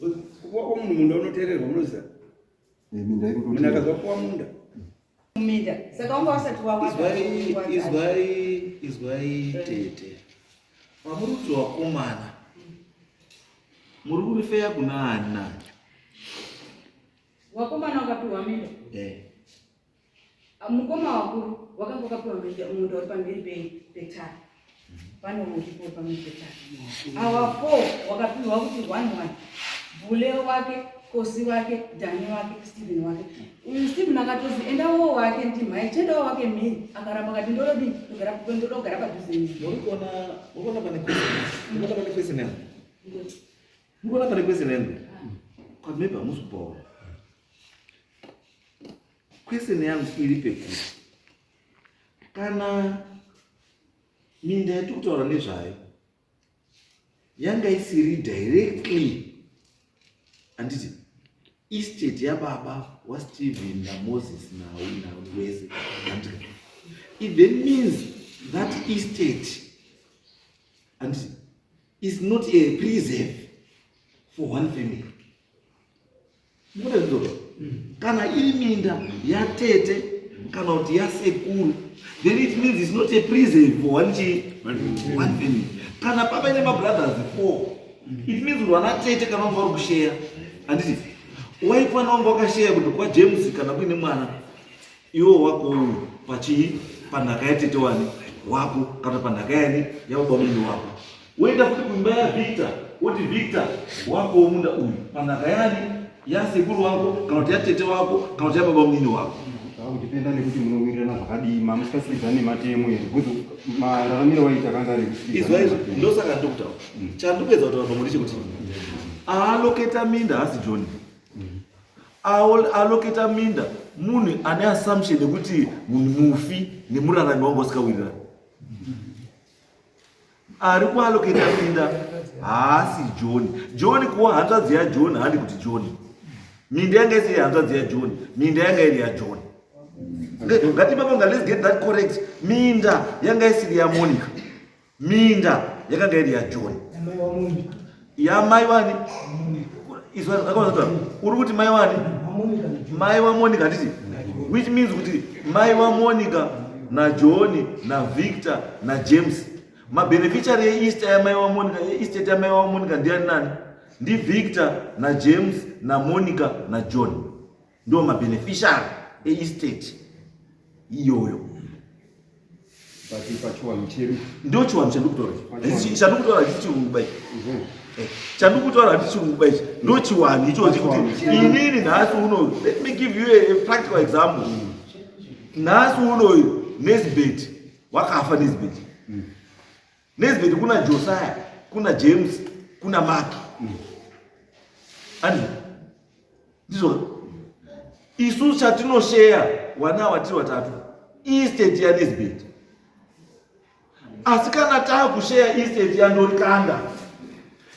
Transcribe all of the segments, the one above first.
Kupuwa kwomunhu munda unoteererwa, munoziva. Minda iri Munhu akazwa kupuwa munda. Minda. Saka wanga wasati wawaka. Izwai, izwai, izwai tete. Pamuri kuti wakomana. Muri kurifeya kuna ani nani? Wakomana wakapiwa minda. Eh. Mukoma wakuru wakanga wakapiwa munda uri pamberi petara. Pane uripo pamberi petara. Awa four wakapiwa kuti one one. Bhule wake, Kosi wake, Dani wake, Stephen wake. Uyu Stephen akatozi endawo wake ndimhai, chendawo wake mhiri. Akaramba akati ndodini, ndodogara padhuze nemi. Muri kuona, muri kuona pane question. Muri kuona pane question yangu. Muri kuona pane question yangu. Kwa maybe hamusi kupaona. Question yangu iri pekuti kana minda yatiri kutaura nezvayo yanga isiri directly, handiti, estate yababa waStephen naMoses nawese, handiti, it then means that estate, handiti, is not a preserve for one family. Mukuda zvidzoka kana iri minda yatete kana kuti yasekuru, then it means it's not a preserve for one chi one family. Kana pava ine mabrothers four, it means kuti vana tete kana vanga vari kusheya, handiti, waifanira wanga wakasheya kuti kwaJames kana kuine mwana, iwo wako uyu pachii, panhaka yatete wani wako kana panhaka yani yababa munini wako. Woenda futi kuimba yaVictor, woti, "Victor, wako munda uyu panhaka yani yasekuru wako kana kuti yatete wako kana kuti yababa munini wako." Zvakudependa nekuti munowirirana zvakadii, mamusikasikidzana nematemo here, because mararamiro waita akanga ari Izwa izvo, ndosaka ndokutaura chandikuedza kutaura pamwe ndechekuti aaloketa minda haasi John. Aloketa minda munhu ane assumption yekuti munhu mufi nemurarami wangu wasikawirirani. Ari kualoketa minda haasi John. John kuwa hanzvadzi yaJohn, handi kuti John, minda yanga isiri hanzvadzi yaJohn, minda yanga iri yaJohn. Ngatibabonga, let's get that correct. Minda yanga isiri yaMonica, minda yakanga iri yaJohn, yamai wani. Izwa, uri kuti mai wani? Mai waMonica, handiti? Which means kuti mai waMonica naJohn naVictor naJames, mabeneficiary eestate yamai waMonica, estate yamai waMonica ndiani nani? NdiVictor naJames naMonica naJohn, ndo mabeneficiary eestate iyoyo. But pachiwanhu chedu Ndo chiwanhu chandikutaura. Chandikutaura hachisi chirungu bai. Chandikutaura hachisi chirungu bai, ndo chiwanhu ichochi, kuti inini nhasi uno, let me give you a practical example. Nhasi unoyu Nesbet wakafa. Nesbet, Nesbet, kuna Josiah, kuna James, kuna Mark, andi ndizvo? Isu chatinosheya wana watiri watatu estate yaNesbet. Asi kana taakusheya estate yaNdorikanda,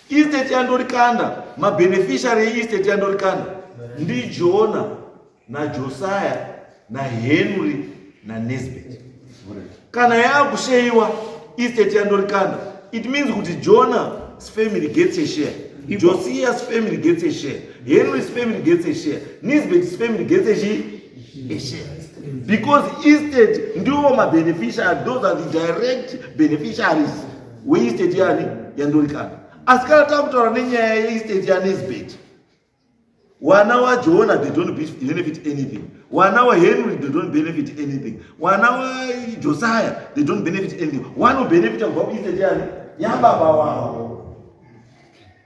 estate yaNdorikanda, mabeneficiary eestate yaNdorikanda ndiJona naJosiah naHenry naNesbet. Kana yaakusheyiwa estate yaNdorikanda, it means kuti Jonah's family gets a share, Josiah's family gets a share, Henry's family gets a share, Nisbet's family gets a share, a share, because estate ndiwo mabeneficiary. Those are the direct beneficiaries weestate yani yaNdorikanda. Asi kana takutaura nenyaya yeestate yaNesbet, wana waJona, they don't benefit anything. Wana waHenry, they don't benefit anything. Wana waJosiah, they don't benefit anything. Wanobenefita kubva kuestate yani yababa wavo.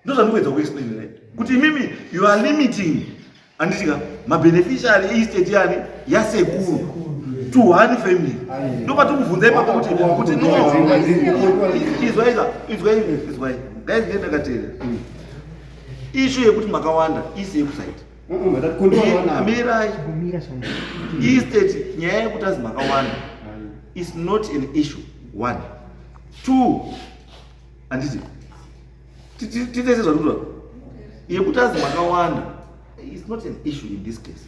Ndo zvandikuedza kuexplain, right? Kuti imimi you are limiting, handitika, mabeneficiary estate yani yasekuru to one family. Ndo patikubvunza ipapo kuti no, izwai, izwai, izwai guys, ndendakateerera issue yekuti makawanda isi yekusaiti. Mirai. Estate, nyaya yekuti azi makawanda is not an issue. One, two, handiti titese zvatikuta yekuti azi makawanda is not an issue in this case.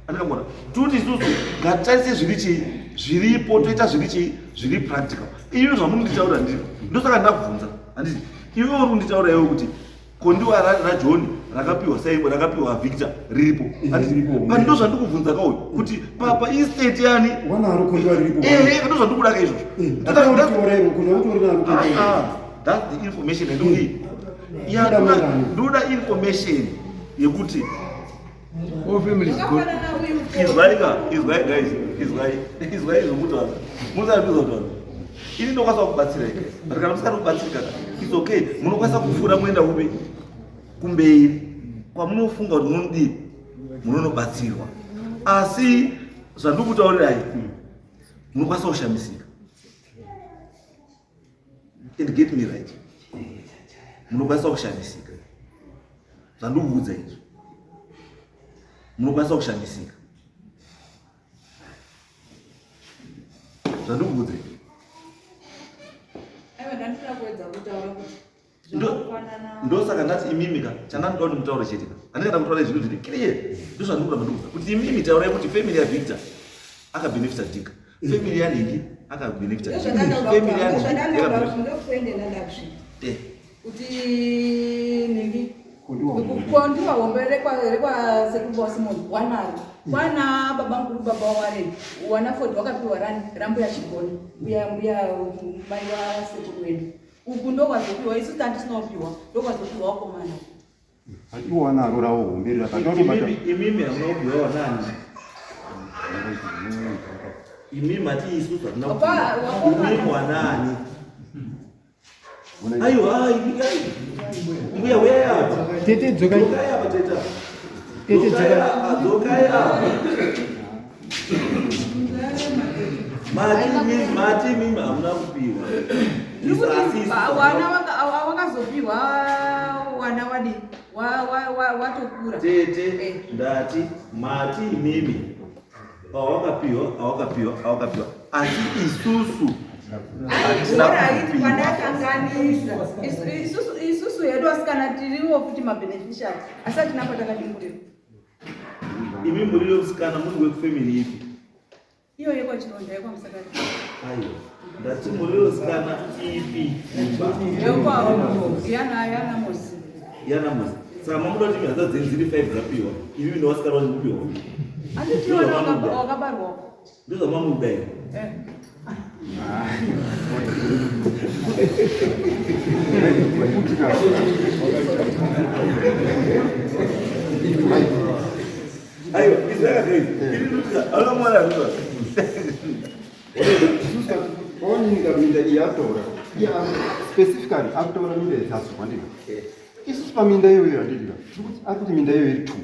Andikangona tuti isusu ngatarise zviri chii zviripo, toita zviri chii zviri practical. Ivi zvamunonditaura ndizvo, ndosaka ndabvunza, handiti? Iwe uri kunditaura iwe kuti Kondiwa raJohn rakapiwa Simon, rakapiwa Victor riripo. Riripo. But ndo zvandikubvunza kauyu kuti papa estate yani Wanaro kondiwa riripo. Ehe, ndo zvandikuda ka izvozvo. Ndakakutora iro kondiwa utori naro kondiwa. Ah, that's the information yandikudii. Ya, Ndoda mangani. ndoda information yekuti All families got Zvakafanana uyu izwai ka, izwai guys, izwai, izwai zvomutaura. Musati kutaura. Ini ndokwanisa kubatsira guys. But kana musingadi kubatsirika ka, it's okay. Munokwanisa kupfuura muenda kupi? Kumberi. Kwamunofunga kuti munodii? Munonobatsirwa. Asi zvandikutaurirai munokwanisa kushamisika. And get me right. Munokwanisa kushamisika. Zvandikuudza izvi. Munokwanisa kushamisika. Zvandikuudza izvi. Aiwa, ndandinoda kuedza kutaura kuti zvakafanana. Ndosaka ndati imimi ka, chandanoda kuti mutaure chete ka, handingada kutaura zvinhu zviri clear. Ndozvandinoda mandikuudza kuti imimi taurai kuti family yaVictor akabenefita dhika, family yaNhingi akabenefita dhika, family yaNhingi Ndozvandandauda yakabenefita. kuti ndokuende ndanda kusvika Eh, kuti nhingi Kondiwa hombe. kondiwa hombe rekwasekuru waSimon wanaro kwana baba mukuru baba waWarren wana 40 wakapiwa rani rambuya Chigona mbuya mbuya mai wasekuru wedu. Uku ndokwazopiwa isu tandisina kupiwa, ndokwazopiwa wakomana. Iwo wanaro rawo hombe rakatobata. Imimi hamuna kupiwa wanani? Imimi hati isusu hatina kupiwa. Wakomana. Imimi wanani? Aiwa, imi ai. Mbuya uyai apa. Tete dzokai. Dzokai apa teta. Tete Dzokai dzokai. apa, dzokai apa. Mati imimi, mati imimi hamuna kupiwa. Ndiri kuti Asi isusu wana wakazopiwa wana wadi watokura. Tete, Eh. ndati mati imimi awakapiwa, awakapiwa, awakapiwa, asi isusu hatina Alright, kupiwa. pandakanganisa. Isusu hedu asikana tiriwo futi mabeneficiary, asi hatina patakadimburira. Imi muri yomusikana, muri wekufamily ipi? Iyo yekwaChironda, yekwaMusakati. Aiwa, ndati muri yomusikana ipi imba? Yekwa yana Mosi. Yana Mosi. Saka mamuda kuti mhanza dzenyu dziri 5 dzapiwa, imi nevasikana vacho kupiwa? Handiti wana wakabarwawo? Ndozvamamuda here? Eh. Aiwa, izvakadai iri ndotika hauna mwana azvizva. Pawaninga minda iyi ataura iye specifically akutaura minda yetatu handika. Isusu paminda iyoyo handika, ari kuti minda iyoyo iri two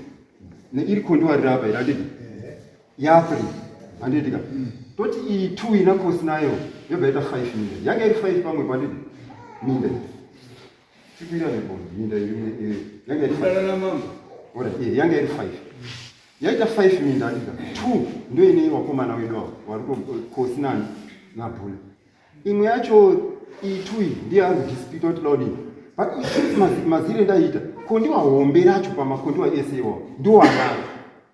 neiri kondiwa riri apa iri handika ya three handika. Toti iyi two ina kosi nayo yobva yaita five, minda yanga iri five pamwe pandidi minda iyi tikuira nebo minda iyi yanga iri five. Kudanana mambo. Alright, yanga iri five, yaita five minda handika. Two ndo ine wakomana wedu avo vari kosi nani nabhula. Imwe yacho iyi two iyi ndiye ari kudisputa kuti laudini, but isusu mazire ndaita kondiwa hombe racho pamakondiwa ese iwawo ndowanaro,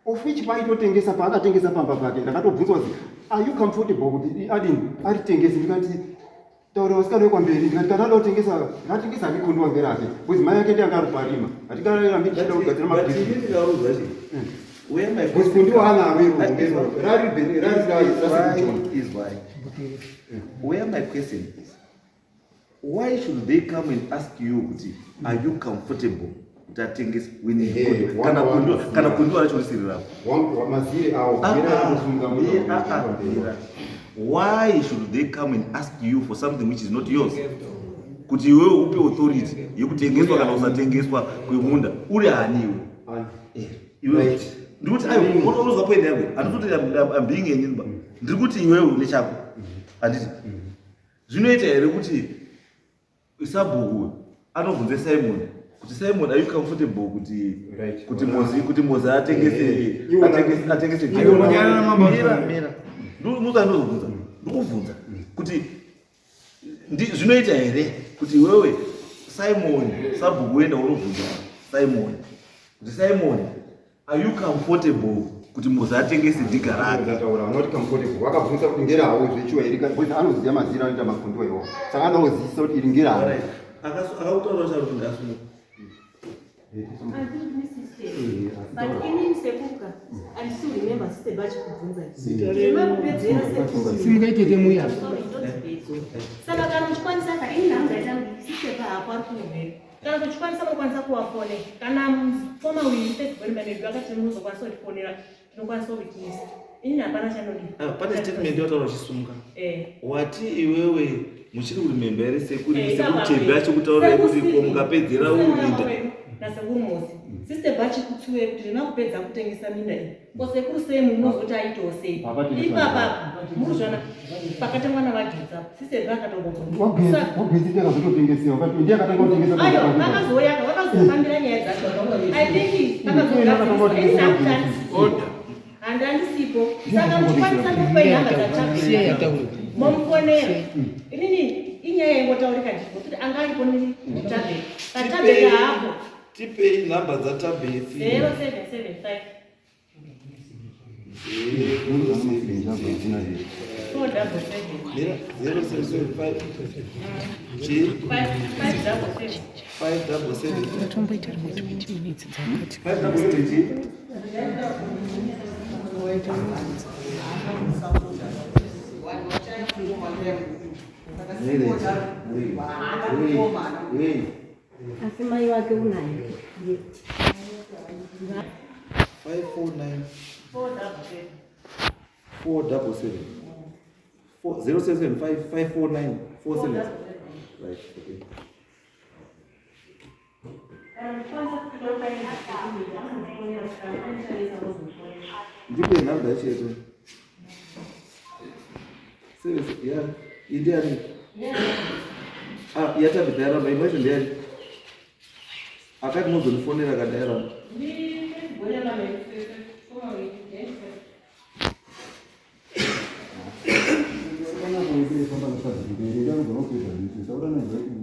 of which paitotengesa, paakatengesa pamba pake ndakatobvunzwa kuti, "Are you comfortable kuti adini aritengese?" Ndikati, "Taura vasikana vekwamberi." Ndikati, "Kana ada kutengesa, ngatengesa hake kondiwa ngerake, because mai ake ndiye anga ari parima. Hatingarambi tichida kugadzira But mabhizinesi." ini ndikaudza chi where my Because kondiwa anaro iro hombe iro rari rari. Is why where my question is, why should they come and ask you kuti, "Are you comfortable kuti atengese?" When kana kondiwa, kana kondiwa racho risiri rako. Mazire awo. Ah, ah, ah, ah, why should they come and ask you for something which is not yours, kuti iwewe upe authority yekutengeswa kana kusatengeswa kwemunda? Uri hani iwe? Iwe ndikuti aiwa, unozwa point yako. Handikuti I'm being enyimba, ndiri kuti iwewe une chako, handiti? Zvinoita here kuti sabhuku anobvunze Simon kuti, "Simon, are you comfortable kuti kuti Mozi atengese atengese Iwona- mambo. Mira, mira. Musa, ndozobvunza, ndikubvunza kuti zvinoita here kuti iwewe Simon sabhuku uenda unobvunza Simon kuti, "Simon, are you comfortable kuti Mozi atengese dhiga rake?" Ndataura not comfortable. Wakabvunza kuti ngerawo zvechiwa iri, because anoziva mazira anoita makondiwa iwawo, saka anoda kuzivisa kuti iri ngerawo. Alright. Akakutaura kuti ngasunuka. But inini sekuka, I still remember Sister Bachi kubvunza. Zvemakupedzera sekuru. Simukai tete muya. Sorry, don't be. Saka kana uchikwanisa ka ini nhamba yatangu Sister Ba hapo ari kuhwera. Kana uchikwanisa unokwanisa kuvafonera. Kana former wili first born manager akati munozokwanisa kutifonera tinokwanisa kuitisa. Ini hapana chandodii. Ah, pane statement yataura uchisumuka. Eh. Wati iwewe muchiri kurimemba here sekuru Eh, sekuru Tembe achikutaurira kuti ko mukapedzera uminda. Nasekuru Mosi. Sister Bachi kutsuwe kuti ndina kupedza kutengesa minda iyi. Ko sekuru sei munozoti aitewo sei? Ipapa muruzvana pakatengwa navaGetsa. Sister Ba akatongobvunza. Wagezi ndiye akazototengesewa ndiye akatanga kutengesa. Ayo vakazouya vakazofambira nyaya dzacho. I think vakazogadzirisa. Order. Handandisipo. Saka muchikwanisa ndokupai nhamba dzaTabe. Momufonera. Inini inyaya yaingotaurika ndizvo kuti anga aripo ndiTabe. PaTabe haapo. Tipei nhamba dzaTabethi. 0775 477 0775 chi 577 577 Tomboita rimwe 20 minutes dzakati. 577 chi Asi mai wake unaye. 549 477 477 0775 549 47. Right, okay. Ndipe nhamba yacho yetu. Seven, yeah. Indiani. Ah, yatabita yaramba imwe yacho ndeyani? Akati muzondifonera kana yaramba.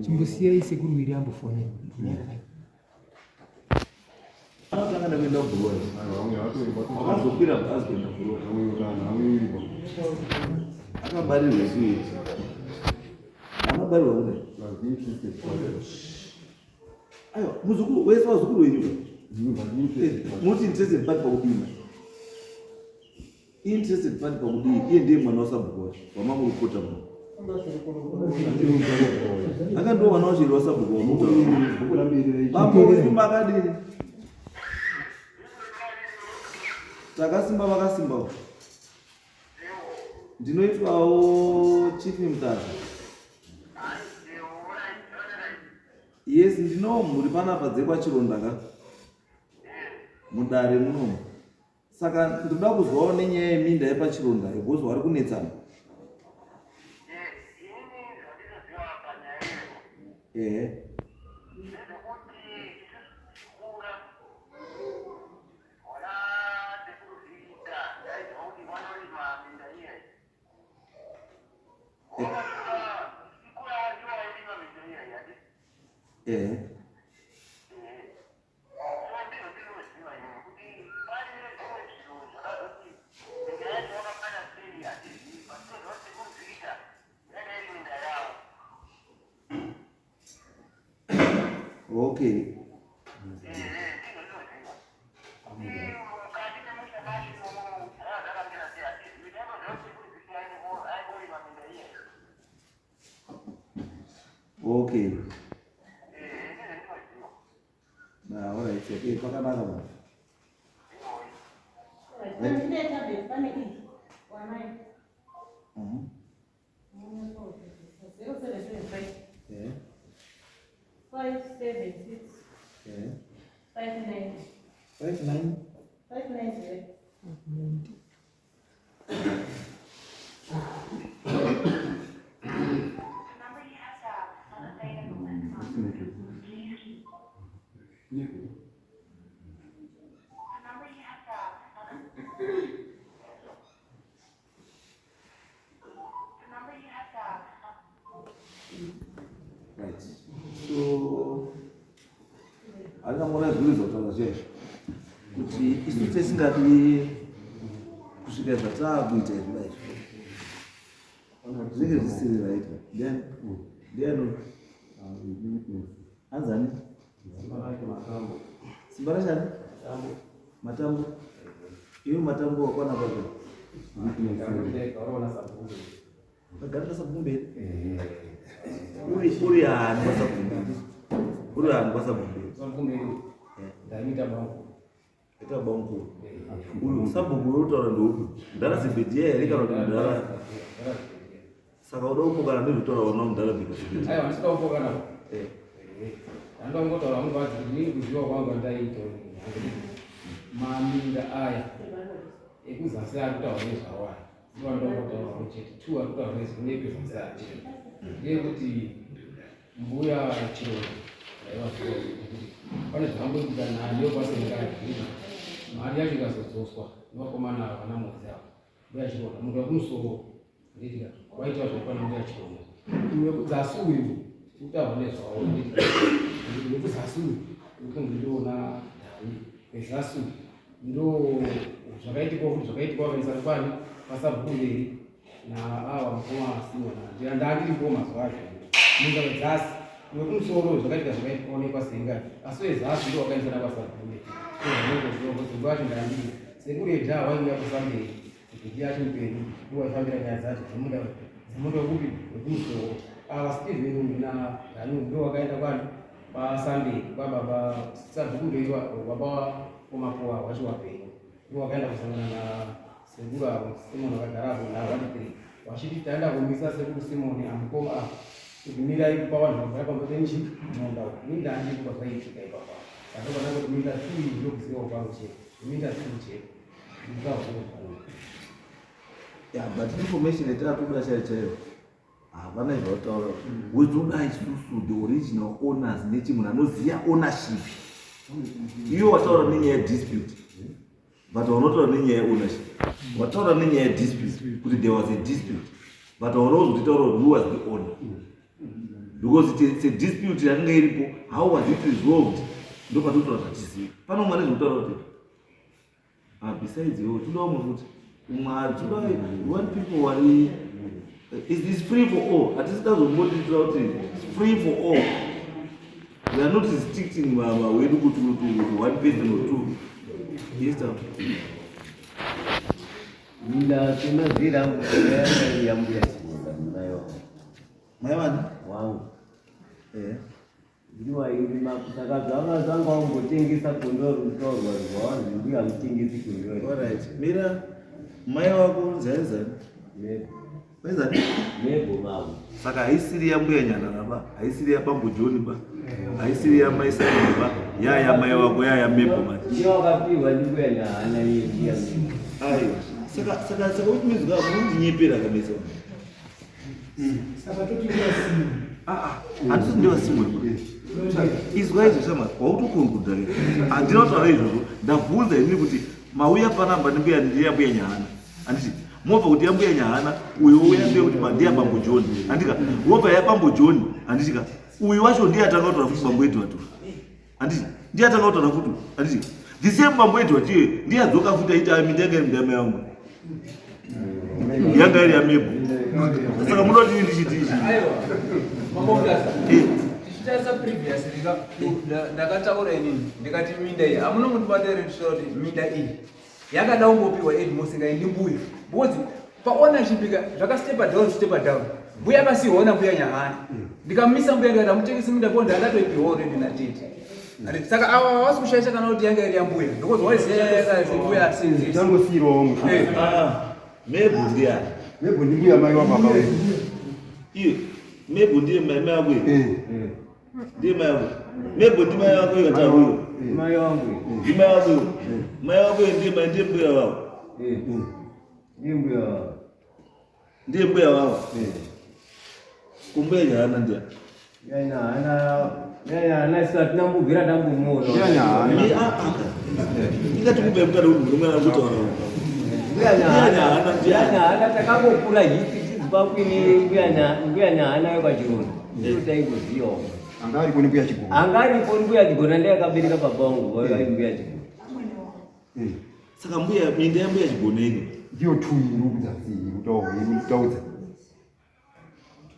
Chimbosiyai sekuru wiri ambofonera. Anotanga nekuenda kubhurowa. Wakazokwira bhazi kuenda kubhurowa. Akabarirwa kuyi. Akabarirwa kune. Aiwa, muzukuru wese wazukuru wenyu. Muti interested party pakudii? Interested party pakudii? Iye ndiye mwana wasabhuku wacho wamamuripota muno. Akandiwo mwana wacho iri wasabhuku wamutaura. Bambo wenyu makadini? Takasimba vakasimbawo. Ndinoitwawo Chief Mutasa. Yes, ndinowo mhuri panapa dzekwaChironda ka. Mudare munomu. Saka ndoda kuzwawo nenyaya yeminda yepaChironda because vari kunetsana. Ehe. Ehe. Okay. Okay. Nah, all right. Okay, pakanaka baba. Eh. 576 Eh. 59 59 590. Right. So handingamona zviri zvataura zviya izvi kuti isu tisingadi kusvika zvataakuita izvi dai zvinenge zvisiri right. Ndiani? Ndiani? Anzani? Simba rashani? Matambo. Iwe matambo wakwana papi? Vagara nasabhuku mberi. Uri uri ani kwasabhuku mberi? Uri ani kwasabhuku mberi? Ndaita bangu. Ita bangu. Uri sabhuku uri kutaura ndoupi? Mudhara Zebediya here kana kuti mudhara? Saka uda kupokana nezvekutaura wana mudhara Bika Zebediya. Aiwa, ndisida kupokana. Ndangongotaura hangu badzi kuti inini kuziva kwangu andaiita maminda aya ekuzasi ari kutaura nezvawo aya ndiwo andongotaura hangu chete two ari kutaura nezvekuzasi aya chete ndeyekuti mbuya Chironda ndaivaziva kuti pane zvakamboitika nayo kwasengaji mari yacho ikazodzoswa nevakomana ava vana Mhodzi ava. Mbuya Chironda munhu wekumusoro nditika waita zvekwana mbuya Chironda uyu wekudzasi uyu utaura nezvawo nditika wekuzasi uyu ukunzi ndiona Dhani wezasi uyu ndo zvakaitika kuti zvakaitika wakaisa kwani pasabhuku mberi naava mukoma Simon ndandiripo mazuva acho munda wedzasi wekumusoro zvakaitika zvakaonekwa senga asi wezasi ndo wakaisa napasabhuku mberi ndozvinongoziva wacho ndandiri Sekuru Edha waiuya kusamberi kuti yacho mupenyu ndowaifambira nyaya dzacho dzemunda dzemunda wekupi wekumusoro. Ava Steven uyu na Dani ndo wakaenda kwani kwasamberi kwababa sabhuku ndoiwa baba wamakuwa wacho wapenyu ndo wakaenda kusangana na sekuru avo Simon vakagara apo na vari three vachiti taenda kumisa sekuru Simon amukoma avo kuti mirai kupa vanhu vagara pamba penchi munda uyu minda andikupa zvaiitika ipapa saka vana kuti minda two iyi ndokuziva kwangu chete. Yeah, but information yatatoda chaiyo chaiyo havana zvavataura wetoda isusu the original owners nechi munhu anoziva ownership iyo wataura nenyaya yedispute but waunotaura nenyaya yeownership wataura nenyaya yedispute kuti there was a dispute but waunozototaura kuti who was the owner because it's a dispute yakanga iripo how was it resolved ndopatotaura zvatizivi pano umwe anezvekutaura kuti ah, besides iwe toda umwe futi umwe toda one people wari is is free for all hatisi tazomboti toda kuti it's free for all we are not restricting mama wedu kuti kuti one person or two yes sir. Minda semazira angu yambuya Chigonda mai wangu. Mai vani? Wangu. Eh. Ndiwairima saka zvanga zvanga wambotengesa kondoro rutaurwa rwawanzi mbuya mutengesi kondoro. Alright. Mira mai wako zaizani? Mebo. Zaizani? Mebo baba. Saka haisiri yambuya Nyanana ba, haisiri yabambo John ba. Haisiri yamai Simon ba, yaya mai wako yaya Mebo manje. Ndiyo wakapiwa ndimbuya Nyahana iye mbuya Mebo. Aiwa. Saka saka saka which means ka munondinyepera kabisa. Saka toti ndiwa Simon. Ah ah, handisi ndiwa Simon. Izwa izvo shama, wautokonkuda. Handina kutaura izvozvo. Ndabvunza inini kuti mauya panamba ndimbuya ndiya mbuya Nyahana. Handiti mobva kuti yambuya Nyahana uyo uya ndiye kuti ndiya bambo John. Handika wobva ya bambo John. Handitika uyu wacho ndiye atanga kutaura futi bambo Edward. Handiti ndiye atanga kutaura futi. Handiti the same bambo Edward iye ndiye adzoka futi aiti minda yanga iri mundama yangu. Yanga iri yamebo. Saka munoda kuti ndichiti ichi. Aiwa. Mambo Mutasa. Tichitarisa previously ndakataura inini ndikati minda iyi hamuna kundibata here ndichitaura kuti minda iyi yakada kungopiwa Edmos ngai ndimbuya because paownership ka zvakastepa down stepa down mbuya akasiiwa mbuya Nyahana ndikamisa mbuya ndikati hamutengesi minda bo ndakatoipiwa already natete. Ati, saka ava havasi kushaisha kana kuti yanga iri yambuya because waiziya yakazi mbuya asenzesa. Tangosiirwawo musha. Ah, Mebo ndiani? Mebo ndimbuya mai wababa wedu. Iye, Mebo ndiye mai mai wako iye. Eh. Ndiye mai wako. Mebo ndi mai wako iye kataura. Mai wangu. Ndi mai wako iye. Mai wako iye ndiye mai ndiye mbuya wako. Eh. Ndiye mbuya wangu. Ndiye mbuya wako. Eh. Kumbuya Nyahana ndiye. Mbuya Nyahana, mbuya Nyahana isu hatina kumbobvira tambomuona. Mbuya Nyahana. Mi a a. Ingati kumbe mukada kuti murume ari kutaura. Mbuya Nyahana, Nyahana ndiye. mbuya Nyahana takangokura hiti tichiziva kuine mbuya mbuya Nyahana yekwaChironda. Ndiyo taingozivawo. Anga aripo nembuya Chigona. Anga aripo mbuya Chigona ndiye akabereka baba vangu vaiva mbuya Chigona. Eh. Saka mbuya minda yambuya Chigona ino. Ndiyo tu iri kudzasi iri kutaura iri kutaudza.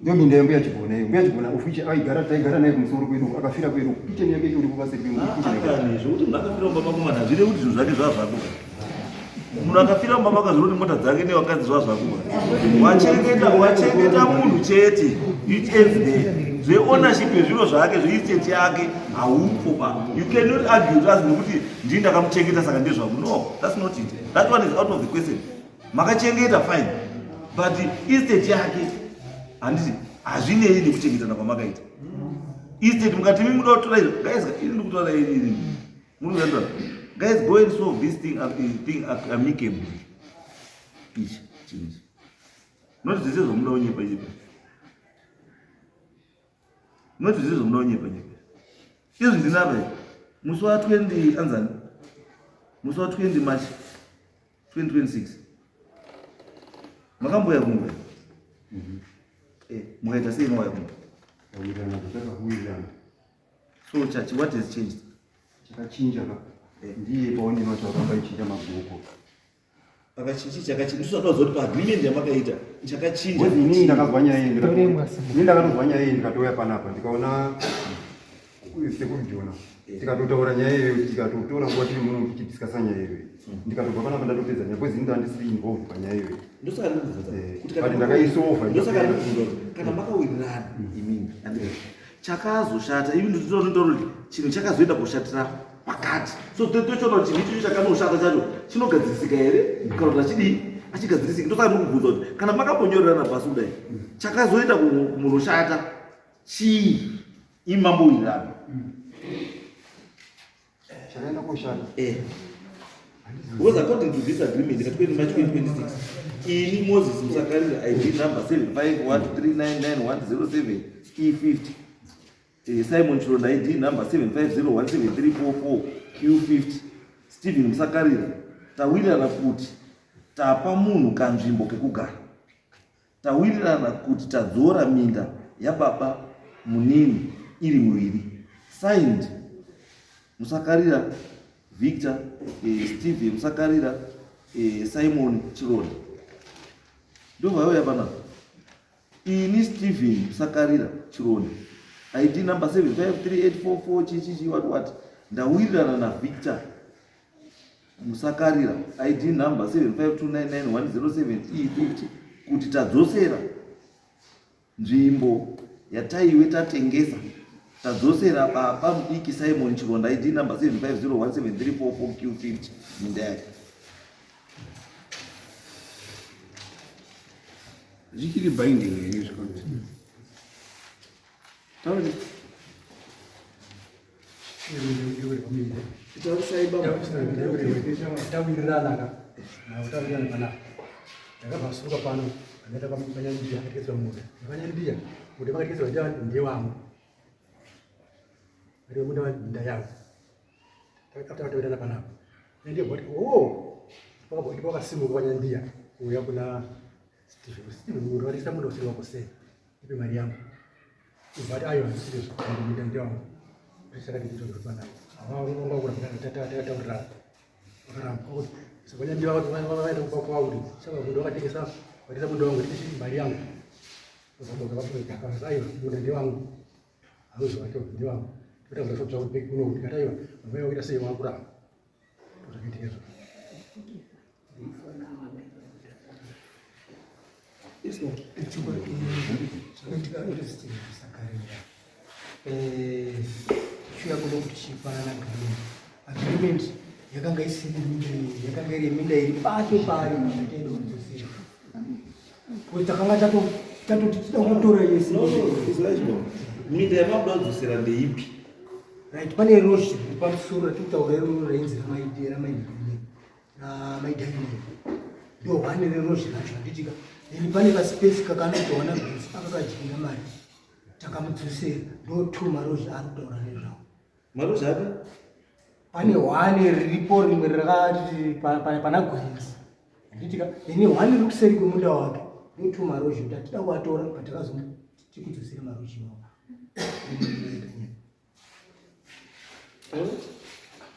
Ndio minda yambuya Chigona iyo. Mbuya Chigona of which aigara taigara naye kumusoro kwedu akafira kwedu. Kitchen yake itori kubasa kwedu. Akani zvekuti munhu akafira mumba mako mwana hazvirevi kuti zvinhu zvake zvava zvako. Munhu akafira mumba mako hazvirevi kuti mota dzake nevakadzi zvava zvako. Wachengeta wachengeta munhu chete. It ends there. Zveownership yezviro zvake zveestate yake haupo ba. You cannot argue to us nekuti ndini ndakamuchengeta saka ndezvangu. No, that's not it. That one is out of the question. Makachengeta fine. But estate yake handiti hazvinei nekuchengetana kwamakaita. Estate mukati mimi muda kutora izvo guys ini ndikutaura ini ini. Muri kuziva guys go and solve this thing thing amicably. Ichi chinhu ichi. Not zvese zvamuda kunyepa nyepa. Not zvese zvamuda kunyepa nyepa. Izvi ndinapa izvi. Musi wa 20 anzani? Musi wa 20 March 2026. Makamboya kunguva? Eh, mukaita sei mauya kunguva? Tawirirana zvatakawirirana. So chachi what has changed? Chakachinja ka. Ndiye paonini wacho akamba ichinja magoko. Pakachinji chakachinja. Ndisu zvataudza kuti paagreement yamakaita chakachinja. Because inini ndakazwa nyaya iyi ndikati- inini ndakatozwa nyaya iyi ndikatouya panapa ndikaona uyu sekuru Jona tikatotaura nyaya iyoyo tikatotora nguva tiri muno tichidiscussa nyaya iyoyo ndikatobva panapa ndatopedza nyaya because inini ndandisiri involved panyaya iyoyo. Ndosaka ndikubvunza kuti But ndakaisolva ndosaka ndikubvunza kuti kana makawirirana imimi andika chakazoshata ivi ndinotaura kuti chinhu chakazoenda kushatira pakati so tochiona kuti chinhu ichocho chakanoshata chacho chinogadzirisika here kana kuti achidii achigadzirisiki. Ndosaka ndikubvunza kuti kana makambonyorerana pasi kudai chakazoenda kumunoshata chii imi mambowirirana? Chakaenda koshata. Because according to this agreement, at 20 March 2026, ini Moses Musakarira ID number 751399107 E50. Simon Chironda ID number 75017344 Q50. Stephen Musakarira tawirirana kuti tapa munhu kanzvimbo kekugara. Tawirirana kuti tadzora minda yababa munini iri miviri. Signed Musakarira Victor, Steve Musakarira, Simon Chironda. Ndovauya panapa. Ini Stephen Musakarira Chironda ID number 753844 chichichi what what ndawirirana naVictor Musakarira ID number 75299107 E50 kuti tadzosera nzvimbo yataiwe tatengesa tadzosera baba mudiki Simon Chironda ID number 75017344 Q50 minda yake. Zvichiri binding here izvi? Tauri. Taurisai baba. Tawirirana ka tawirirana panapa ndakabva suka pano ndaenda panyandiya akatekesera munda panyandiya munda vakatekesera ndewangu ari munda minda yavo tatawirirana panapa ndibva kuti o ndipo vakasimuka panyandiya kuuya kuna Stephen. Stephen munhu vatekesa munda usiri wako sei ipe mari yangu ubva ati aiwa zvisiri minda ndewangu ndisakatiipanapa vakaramba kuti savanyandiya vakaenda kumba kwavo kuti saka munhu wakatengesa watengesa munda wangu ndipe mari yangu aiwa munda ndewangu hauzi wake ndewangu totaura zvotsva kuti kuno ndikati aiwa vamai vakuita sei wakuramba zvakaitika izvozvo. Zvakaitika tichiuya kuno kuti tichipanana agreement. Agreement yakanga isiri minda iyi, yakanga iri minda iri pake payo yataida kudzosera. Kuti takanga tatoti tida kutora yese. Minda yamakuda kudzosera ndeipi? Right, pane rozhi riri pamusoro ratiri kutaura iroro rainzi ramaidhainai ndo hwane rerozhi racho handitika. Then pane kaspace kakanotowana gwenzi akakadyira mari takamudzosera ndo two marozhi ari kutaura nezvawo. Marozhi api? Pane hwane riripo rimwe rakati pana gwenzi handitika, then hwane riri kuseri kwemunda wake ndo two marozhi kuti hatida kuatora but takazotikudzosera marozhi iwawo.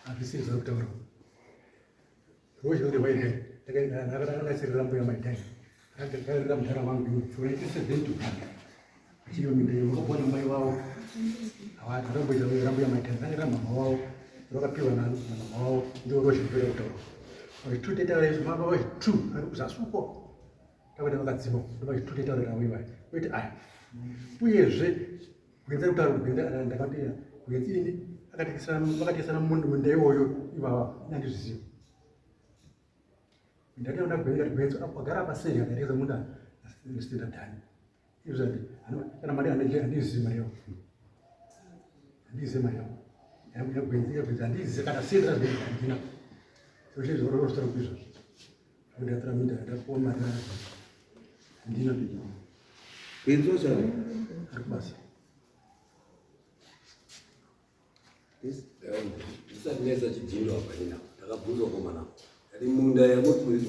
Hazvisiri zvauri kutaura. Rozha ruri rwaidai. Ndakanasirira mbuya maidai. Ndakagarira mudhara wangu iwe. 1971. Ichiyo minda iyo vakapuwa namai vavo. Havana rambuya rambuya maitani ranga ramama wavo rakapiwa namama wavo ndio rozhi rwera kutaura. Vazvitu tetaura izvo mama vazvitu ari kuzasi uko. Takuita vakadzima vazvitu tetaura navo ivaya. Kwete aya. Uyezve gwenzi ari kutaura gwenzi ndakati gwenzi ini akatekesana vakatekesana munda iwoyo ivava ini handizvizivi. Ndati ndaona gwenzi kati gwenzi agara paseri akatekesa munda ndisina dhani. Izvo kana mari handizivi mari yavo. Handizivi mari yavo. Yagwenzi yagwenzi handizivi kana senti razvii handina. Zvose izvo rosara kuizvozvo. Ndatora minda ndapuwa mari handina. Gwenzi wacho ari? Ari kubasa. Ndisati ndaisa chidhindo apa nina ndakabvunzwa komana ndati munda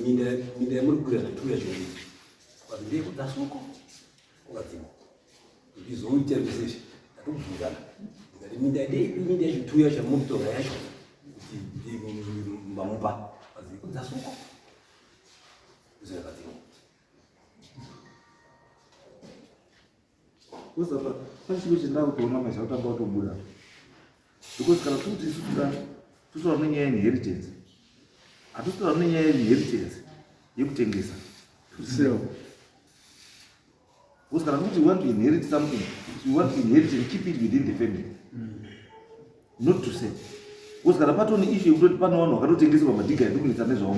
minda minda yamuri kukwira zvituru yacho iyi kwazi ndeyekudzasuko kwakadzimwa ndizoita zvese izvi ndatobvunzana ndikati minda ndeipi minda yezvituru yacho yamuri kutora yacho kuti mamupa kwazi yekudzasuko ndizvo yakadzimwa. Because apa pane chimwe chindakutoona manje chakutanga kutobuda. Because kana tiri kuti isu toda totaura nenyaya yeinheritance. Hatisi kutaura nenyaya yeinheritance yekutengesa. To sell. Because kana kuti you want to inherit something, you want to inherit and keep it within the family. Not to sell. Because kana patone issue yekutoti pane vanhu vakatotengeserwa madhiga ekukunetsa nezvawo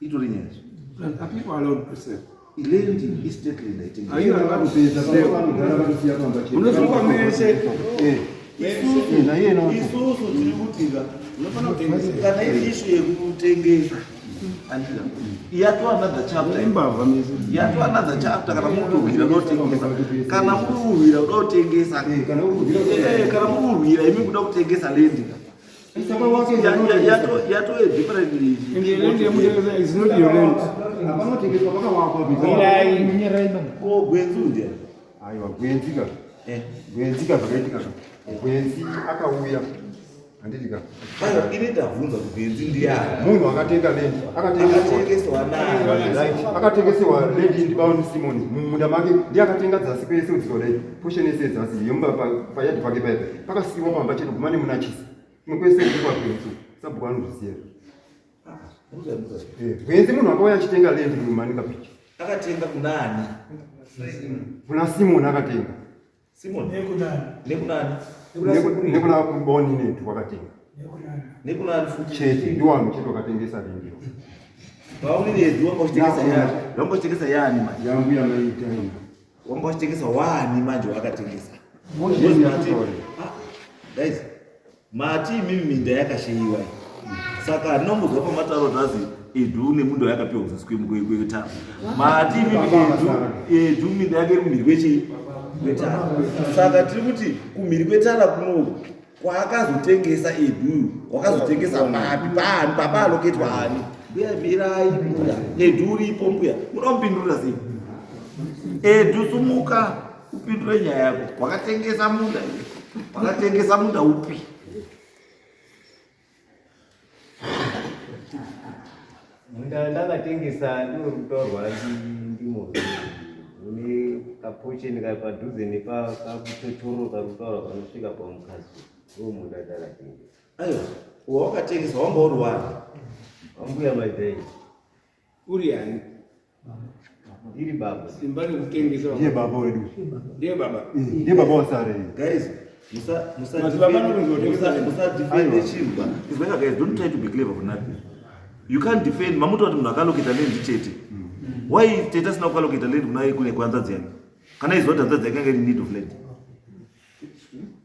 Itori nyaya. Are people allowed to sell? Land estate land haitengeswi. Are you allowed to sell? Munosungwa mese. Isusu tiri kutika kana iri issue yekutengesa andika yato another chapter Imbavha mese. yato another chapter kana muri kurwira kuda kutengesa kana muri kurwira kuda kutengesa kana muri kurwira imi kuda kutengesa land ka yato a different And the land yamutengesa is not your land. Hapanotengeswa pakawakwa. Ko gwenzi ndiani? Aiwa gwenzi ka. Gwenzi ka zvakaitika ka. Gwenzi akauya. Handiti ka. Aiwa ini ndabvunza kuti gwenzi ndiani? Munhu akatenga land Akatengeswa nani? Right. Akatengesewa land ndiBauni Simon mumunda make ndiye akatenga dzasi kwese udzika kudai. Portion yese dzasi yemba payadhi pake paipa. Pakasiiwa pamba chete guma nemunachisi. Kumwe kwese ndekwa gwenzi. Sabhuku anozviziva. Gwenzi munhu akauya achitenga land muManica Beach. Akatenga kunani? Kuna Simon akatenga. Simon. Nekunani? Nekunani? Nekuna Boni netu wakatenga. Nekunani futi? Chete ndiwo vanhu chete wakatengesa land iyo. Bauni nedu wanga uchitengesa yani. Wanga uchitengesa yani manje. Yangu yamaita ina. Wanga uchitengesa wani manje wakatengesa. Motion yakutaura. Ah, guys, mati imimi minda yakasheyiwa iyi. Saka handinombozwa pamataro zvazi edu nemunda yakapiwa kuzasi kwetara. Mati imimi edu edu minda yake iri kumhiri kwechii? Kwetara. Saka tiri kuti kumhiri kwetara kunoku kwaakazotengesa edu wakazotengesa papi paani papaaloketwa ani mbuya mirai mbuya edu uripo mbuya munomupindurira sei edu sumuka upindure nyaya yako wakatengesa munda wakatengesa munda upi Munda ndakatengesa ndiwo kutaurwa ndimo une kapocheni kari padhuze nepakakuchotoro kari kutaurwa kanosvika pamukadzi ndiwo munda ndakatengesa. Aiwa, wawakatengesa wanga uri wani? Wambuya maidai. Uri ani? Ndiri baba. Simba rekutengesa. Ndiye baba wedu. Ndiye baba. Ndiye baba wasare. Guys, Madzibaba anonzi musadefende chinhu. It's like guys, don't try to be clever for nothing. You can't defend mamuti kuti munhu akaloketa land chete. Why tete asina kukaloketa land kuna kune kwanzadzi yake? Kana iziva kuti hanzadzi yake yanga iri need of land.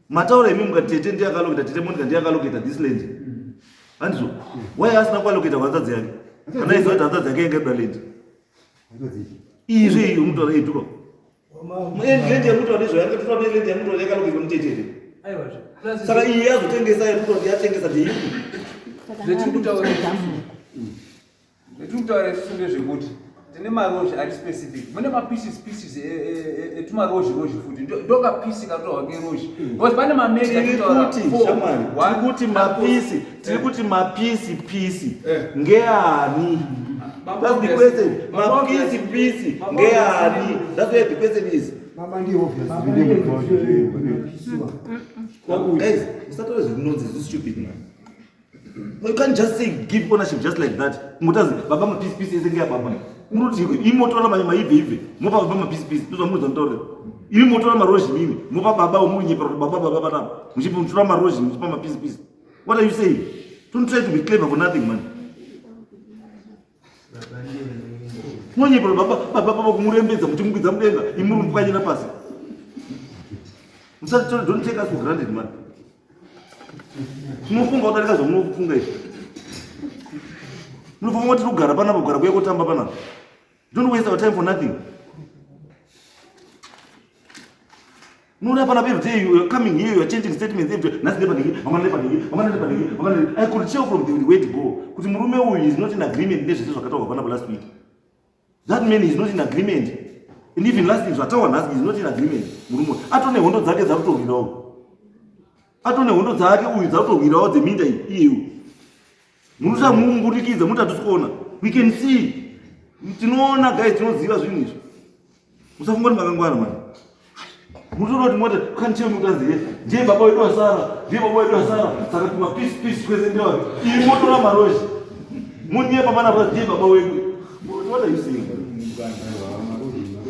Mataura imi mukati tete ndiye akaloketa, tete Monica ndiye akaloketa this land. Handizvo? Why asina kualoketa kwanzadzi yake? Kana iziva kuti hanzadzi yake yanga iri land. Izvi iyi mutaura ituka. Land yamutaura ndizvo yanga tutaura neland yamutaura yakaloketwa mutete here? Saka iyi yazotengesa yamutaura yatengesa ndeipi? Zvetiri kutaura isusu ndezvekuti tine marozhi ari specific mune mapieces pieces etumarozhi rozhi futi ndokapisi katohwa kerozhi because pane mamega Tiri kuti shamwari, tiri kuti mapisi, tiri kuti mapisi pisi ngeani? That's the question. Mapisi pisi ngeani? That's where the question is. Baba ndiye obviously ndiye mudzi wacho. Guys, usatore zvinonzi zvi stupid man. You can't just say give ownership just like that. Mutazi baba mapisi pisi ese ngeya baba. Munoti imotora maibve ibve mopa baba mapisi pisi ndozvamuudza mutaurira. Imi motora marozhi mimi mopa baba womunyepa kuti baba baba baba muchipa muchitora marozhi muchipa mapisi pisi. What are you saying? Don't try to be clever for nothing man. Munonyepa baba baba baba kumurembedza muchimukwidza mudenga imi muri mupwanyira pasi. Musati don't take us for granted man. Munofunga kudarika zvamunofunga izvi. Munofunga kuti kugara panapa kugara kuya kotamba panapa. Don't waste our time for nothing. Munoda panapa every day you are coming here you are changing statements every day. Nhasi ndepanhingi, mangwana ndepanhingi, mangwana ndepanhingi, mangwana. I could tell from the way to go kuti murume uyu is not in agreement nezvese zvakataurwa panapa last week. That man is not in agreement. And even last week zvataurwa nhasi is not in agreement. Murume uyu atone hondo dzake dzakutorwirawo. Atone hondo dzake uyu dzakutorwirawo dzeminda iyi iyeyu. Munosamumburikidza muti hatisi kuona. We can see. Tinoona guys tinoziva zvinhu izvi. Musafunga kuti makangwara mani. Munotoona kuti mota can't tell me kuti aziye. Ndiye baba wedu asara, ndiye baba wedu asara. Saka tuma peace peace kwese ndewa. Iyi motora marozhi. Munyepa pana ndiye baba wedu. What are you saying?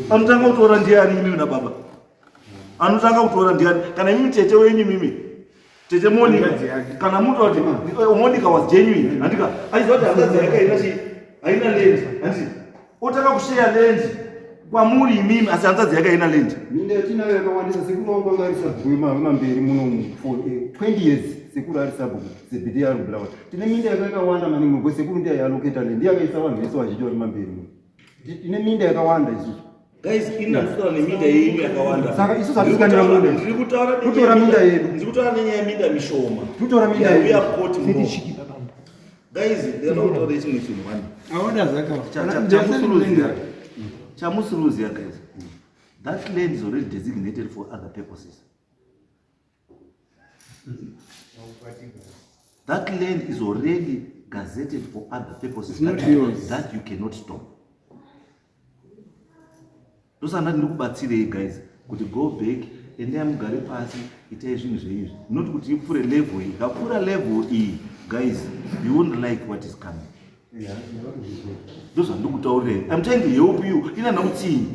Anotanga kutora ndiani imimi nababa? Anotanga kutora ndiani? Kana imimi tete wenyu imimi. Tete Monica kana muto kuti Monica was genuine handika aiziva kuti hanzvadzi yake haina chii haina land handiti otanga kushare land kwamuri imimi asi hanzvadzi yake haina land. Minda yatinayo yakawandisa sekuru wangu anga ari sabhuku wemamberi muno for 20 years sekuru ari sabhuku zebhidhi ari kubulawa tine minda yaka yakawanda maningi because sekuru ndiye aialoketa land ndiye akaisa vanhu vese vazhinji vari mamberi muno tine minda yakawanda isusu. Guys, ini ndikutaura neminda yenyu yakawanda. Saka isusu hatisikanira munda. Ndiri kutaura kutora minda yedu. Ndiri kutaura nenyaya yeminda mishoma. Kutora minda yedu. Uya koti muno. Guys, ndinoda kutaura chimwe chinhu wani. Aoda zaka. Chamusuruzia. Chamusuruzia guys. That land is already designated for other purposes. That land is already gazetted for other purposes that, that you cannot stop. Ndosaka ndiri kubatsirei guys kuti go back endai mugare pasi itai zvinhu zvenyu izvi not kuti ipfuure level iyi ikapfuura level iyi guys you won't like what is coming ndozvandikutaurira I'm trying to help you ina ndakutsinyi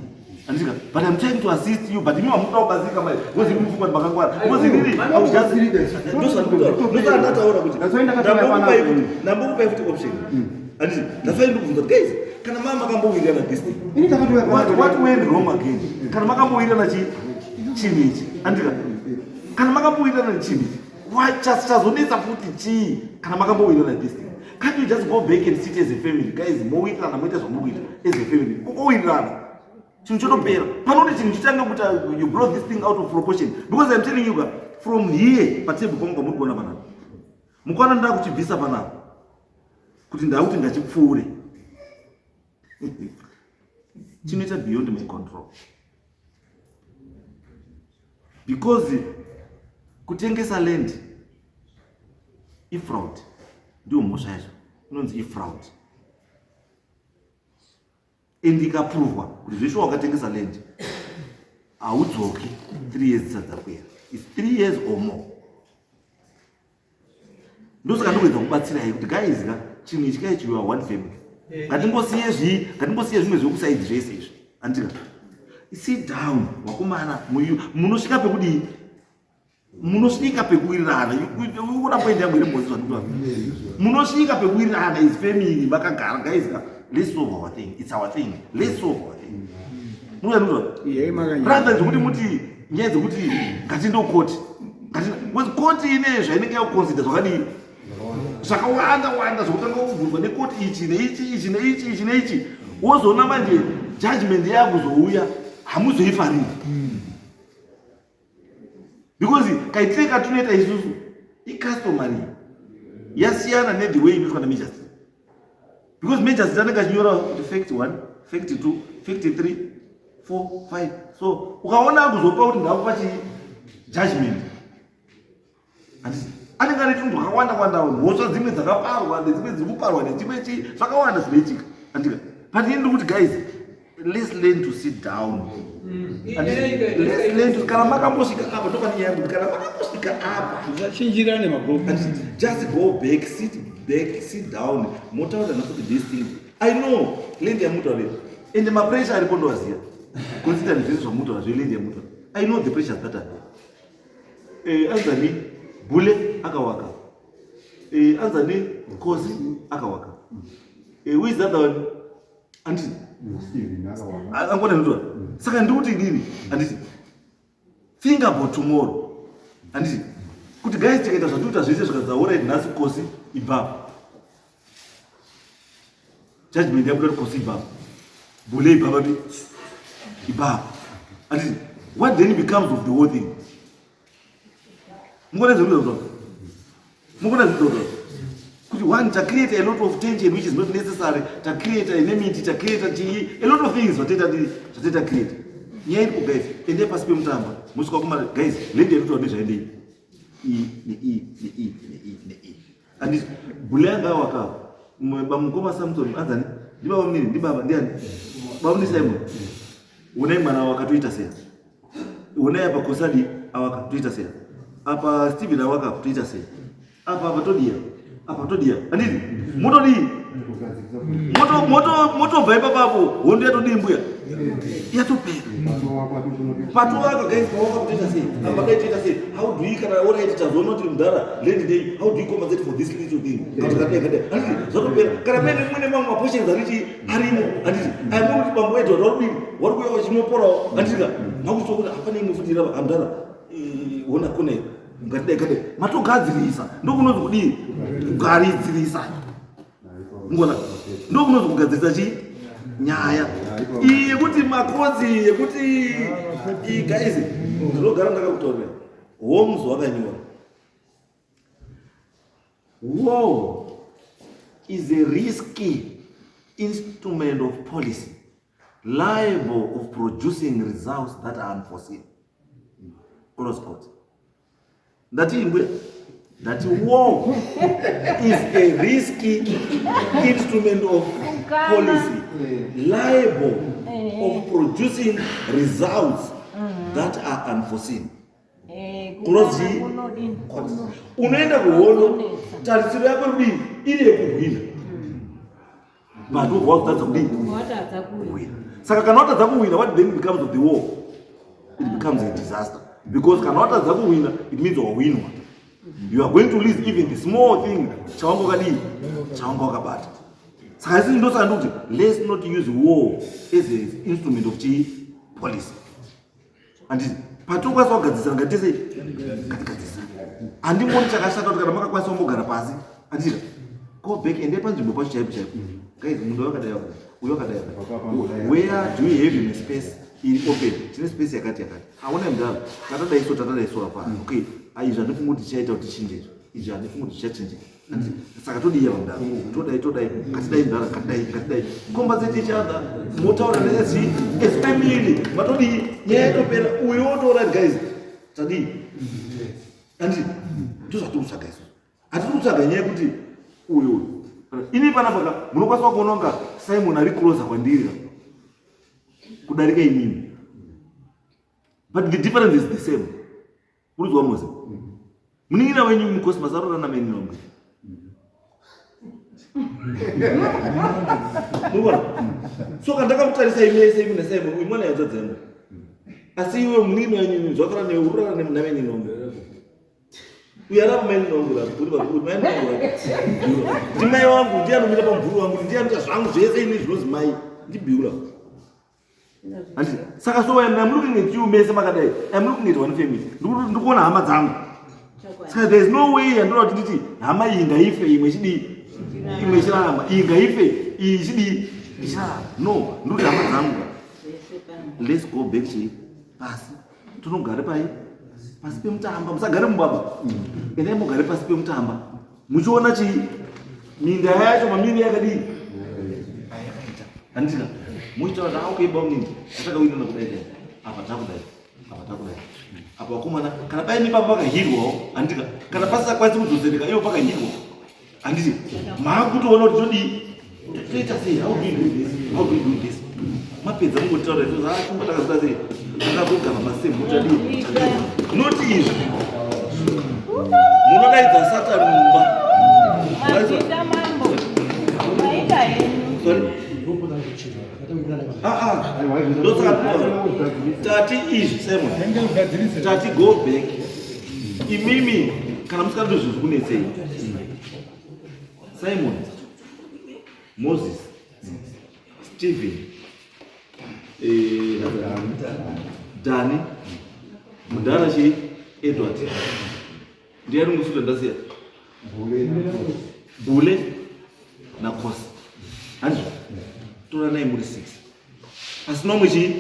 andika but I'm trying to assist you but imi mamuda kubatsirika mai because imi mufunga kuti makangwara because inini I was just ndozvandikutaura ndataura kuti ndambokupai futi option anditi ndafai ndikubvunza kuti guys kana mama makambowirirana this thing what went wrong again kana makambowirirana chinhu ichi andika kana makambowirirana chinhu ichi chazonetsa futi chii kana makambowirirana this thing can't you just go back and sit as a family guys mowirirana moita zvamukuita as a family owirirana chinhu chotopera panoti chinhu chitange kuti you blow this thing out of proportion because I'm telling you ka from here patable pangu pamuri kuona panapa mukaona ndaa kuchibvisa panapa kuti ndakuti ngachipfuure chinoita beyond my control because kutengesa land ifraud ndiyo mhosva yacho inonzi ifraud and ikapuruvwa kuti zveshuwa wakatengesa land haudzoki 3 years dzisati dzapera its 3 years or more ndosaka ndikuedza kubatsirai kuti guys ka chinhu ichi kai you are one family ngatingosiye zvi ngatingosiye zvimwe zvekusaidzi zvese izvi andika sit down wakomana munosvika pekudii munosvika pekuwirirana una point yangu iri mbozi zvandikuta munosvika pekuwirirana is family vakagara guys ka let's solve our thing it's our thing let's solve our thing munoona rather zvekuti muti nyaya dzekuti ngatiende kukoti because koti ine zvainenge yakuconsider zvakadii zvakawanda wanda zvekutanga kubvunzwa nekoti ichi neichi ichi neichi ichi neichi wozoona manje judgment yakuzouya hamuzoifariri because kaitire katinoita isusu icustomary yasiyana nethe way inoitwa namagistrate because magistrate anenge achinyora kuti fact 1 fact 2 fact 3 4 5 so ukaona akuzopa kuti ndakupa chi judgment anenge ane tunhu twakawanda wanda mhosva dzimwe dzakaparwa nedzimwe dziri kuparwa nechimwe chii zvakawanda zvinoitika andika but ini ndikuti guys Let's learn to sit down. Let's learn to kana makambosvika apa ndopane nyaya yekuti kana makambosvika apa musachinjirane magogo. Just go back, sit back, sit down. Motaura naso kuti this thing. I know land yamutaura. And ma pressure aripo ndoaziya. Consider zvese zvamutaura zve land yamutaura. I know the pressures that are there. Eh, anzani Bule akawaka. Eh, anzani Kosi akawaka. Eh, who is the other one? Anditi. Angona nditwa. Saka ndikuti inini, anditi. Think about tomorrow. Anditi. Kuti guys tikaita zvatikuita zvese zvikadza alright nhasi Kosi ibva. Judgment yabuda kuti Kosi ibva. Bule ibva babi. Ibva. Anditi. What then becomes of the whole thing? Mukona zvekuita mukona zvekuita kuti one tacreate a lot of tension which is not necessary, tacreate enmity, tacreate chii, a lot of things zvatoita zvatoita create. Nyaya iripo guys, endai pasi pemutamba mosvika kuma guys, land yekuti nezvaendei i ne i ne i ne i ne i and bule yanga waka bamukoma Samson anzani ndibaba munini ndibaba ndiani baba muni Simon unai mwana wakatoita sei Onai apa Kosadi awaka toita sei? Apa Steven awaka toita sei? Apa apa todiya. Apa todiya. Handiti? Motodii? Moto moto motobva ipapo hondo yatodii mbuya? Yatopera. Patovaka guys pawaka kutoita sei? Apa dai toita sei? How do you kana alright tazoona kuti mudhara land day how do you compensate for this little thing? Kana kadai kadai. Handiti? Zvatopera. Kana mene mune mamwe maportions arichi arimo handiti aimoni kuti bambo edward vari kudini vari kuuya vachinoporawo handiti ka makutoa kuti hapana imwe futi irava amdara hona kune ngatidai kadai matogadzirisa ndokunonzi kudii kugaridzirisa ngona ndokunonzi kugadzirisa chii nyaya iyi yekuti makodzi yekuti iyi guys ndinogara ndakakutaurira Holmes wakanyora War is a risky instrument of policy liable of producing results that are unforeseen. Close quote. Ndati imbuya. Ndati war is a risky instrument of policy liable of producing results that are unforeseen. Eh, Close unoenda kuhondo tarisiro yako kudii iri yekuhwina but wobva wakutadza kudii kuhwina. Saka kana watadza kuhwina, what then becomes of the war? It becomes a disaster, because kana watadza kuhwina, it means wahwinwa. You are going to lose even the small thing chawanga wakadii, chawanga wakabata. Saka isini ndosaka ndikuti let's not use war as an instrument of chii policy. Handiti patinokwanisa kugadzisana ngatise ngatigadzisana. Handimoni chakashata kuti kana makakwanisa kumbogara pasi, handiti go back, endai panzvimbo pacho chaipo chaipo. Guys, munhu wakadai wakadai, uyo wakadai wakadai, where do you have in a space iri open? Tine space yakati yakati, aona mudhara, tatadai so, tatadai so apa. Okay, izvi handifungi kuti tichaita kuti tichinje izvi, izvi handifungi kuti tichachinje. Saka todiya mudhara, todai todai, ngatidai mudhara, ngatidai ngatidai, compensate each other, motaura nesi as family, matodii, nyaya yatopera. Uyo wotoora, guys, tadii? Handiti ndozvatiri kutsvaga isusu? Hatiri kutsvaga nyaya yekuti uyu uyu ini panapa ka munokwanisa kuona kunga Simon ari closer kwandiri ka kudarika inini, but the difference is the same. Urikuzwa Mose? Munin'ina wenyu muCosmas arora namainini wangu. Murikuona? So kana ndakakutarisai mese imi naSimon, uyu mwana yanzvadzi yangu. Asi iwe munin'ina wenyu zvakafanana newe urorara namainini wangu. Uyu ari mainini wangu rapi, uri papi, uri mainini wangu rapi. Ndimai wangu, ndiye anomira pamvuri wangu, ndiye anoita zvangu zvese ini zvinozi mai, ndiBiula. Handiti? Saka so I'm looking at you mese makadai. I'm looking at one family. Ndikuona hama dzangu. Saka there is no way yandinoda kuti nditi hama iyi ngaife imwe chidii? Imwe chirarama. Iyi ngaife iyi chidii? Ichirarama. No, ndikuti hama dzangu. Let's go back chii? Pasi. Tinogare pai? Pasi pemutamba. Musagare mubaba. Endai mugare pasi pemutamba. Muchiona chii? Minda yacho mamiri yakadii? Ayakaita. Handika. Muchitaura kuti okay bamunini. Atakawinana kudai dai. Apa takudai. Apa takudai. Apa vakomana kana paini papa pakahirwawo. Handika. Kana pasisakwanisi kudzosereka ivo pakahirwa. Handiti. Maakutoona kuti todii? Toita sei? How do you do this? How do you do this? Mapedza mungotaura izvozvo, ah, chunga takazoita sei? Takazogara masemu tadii? Not izvi. Munodaidza Satan mumba. Mazita mambo. Maita henyu. Sorry. Ah, ah. Ndosaka tati izvi Simon. Tati go back. Imimi kana musikadi zvinhu zvikunetsei. Simon. Moses. Stephen. Eh, Dani. Mudhara chi Edward. Ndiani musuta ndasiya? Bule naKosi. Handizvo? Toranai muri 6. Asi nomwe chii?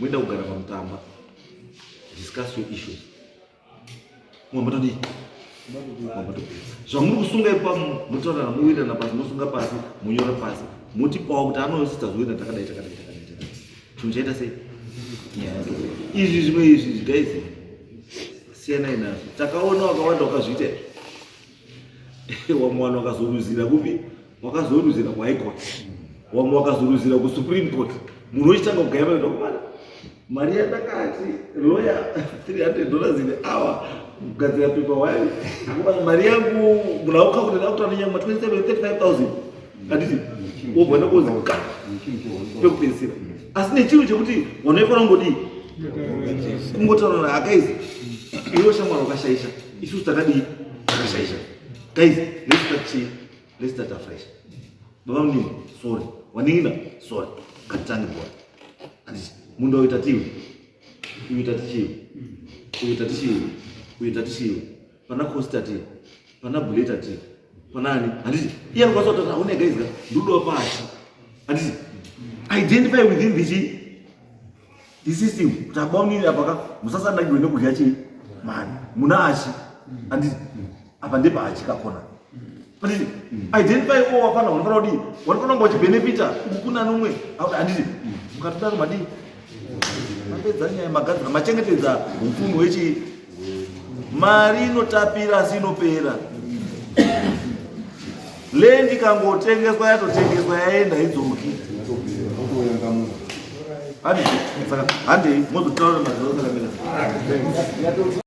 Moenda kugara pamutamba. Discuss your issues. Mwambatodii? Mwambatopedza. Zvamuri kusunga ipapo motaurana mowirirana pasi mosunga pasi monyora pasi motipawo kuti anosisa zoenda takadai takadai takadai takadai. Chinhu chaita sei? Nyaya yatopera. Izvi zvimwe izvi guys siyanai nazvo. Takaona wakawanda wakazviita izvi. Wamwe vanhu wakazoruzira kupi? Wakazoruzira kuHigh Court. Wamwe wakazoruzira kuSupreme Court. Munhu ochitanga kugaya mari ndakumana. Mari yandakati lawyer 300 dollars in hour kugadzira pepa wani. Akumana mari yangu munhu auka kuti ndakutora nenyama 27 35000. Handiti wobva ndakuzi ka pekupedzisira. Asi nechinhu chekuti vanhu vaifanira kungodii? Kungotaura na guys. Iwe shamwari wakashaisha. Isusu takadii? Takashaisha. Guys, let's start chi let's start afresh. Baba munini, sorry. Waningina, sorry. Ngatitange bora. Handiti munda uyu tatiwe. Uyu tatichiwe. Uyu tatichiwe. Uyu tatichiwe. Pana Costa tati. Pana Bule tati. Pana ani? Handiti iye anokwanisa kutati haune guys ka. Ndodowa pashi. Handiti identify within the chi the system kuti abamunini apa ka musasanangirwe nekudya chii mari muna achi handiti apa ndepaachi kakona handiti identify o wafana unofanira kudii wanofanira kunge uchibenefita ukuna nomwe handiti mukatodaro madii mapedza nyaya magadzira machengetedza upfumi hwechii mari inotapira asi inopera Land ikangotengeswa yatotengeswa yaenda idzoki. Handi saka handei mozotaura mazvo sakamira.